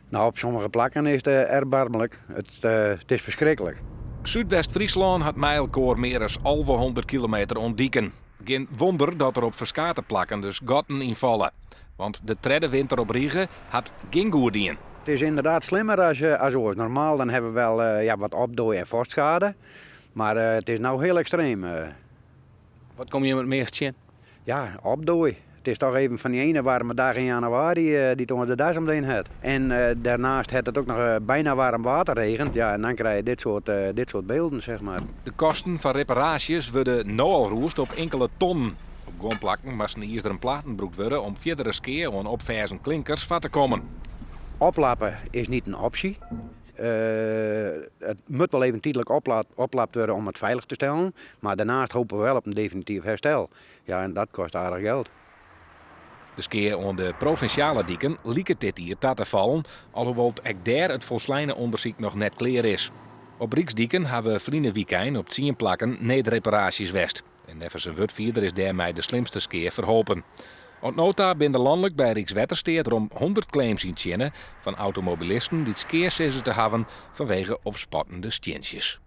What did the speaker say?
Nou, op sommige plakken is it erbarmlik. It is ferskriklik. Súdwest-Fryslân hat mei elkoar mear as 1100 kilometer oan diken. Gjin wûnder dat der op ferskate plakken dus gatten yn falle. Want de tredde winter op rige hat gjin goed dien. Het is inderdaad slimmer as oars. Normaal dan hebben we wel, ja, wat opdooi en vochtschade. Maar het is nou heel extreem. Wat komme jim it meast tsjin? Ja, opdooi. Het is toch even van die ene warme dag in januari die ons de das omdien het. En daarnaast het het ook nog bijna warm water regent. Ja, en dan krijg je dit soort beelden, zeg maar. De kosten fan reparaasjes wurde no al rûsd op inkelde tonnen. Op guon plakken moasten izeren platen brûkt wurde om fierdere skea oan opferzen klinkers foar te kommen. Oplappen is niet een optie. Het moet wel even tijdelijk oplapt worden om het veilig te stellen. Maar daarnaast hopen we wel op een definitief herstel. Ja, en dat kost aardig geld. De skea oan de provinsjale diken liket dit jier ta te fallen, alhoewol't ek dêr it folsleine ûndersyk noch net klear is. Op Ryksdiken hawwe ferline wykein op 10 plakken needreparaasjes west. En neffens in wurdfierder is dêrmei de slimste skea ferholpen. Oant no ta binne der lanlik by Rykswettersteat rom 100 claims yntsjinne fan automobilisten dy't skea sizze te hawwen fanwege opspattende stientsjes.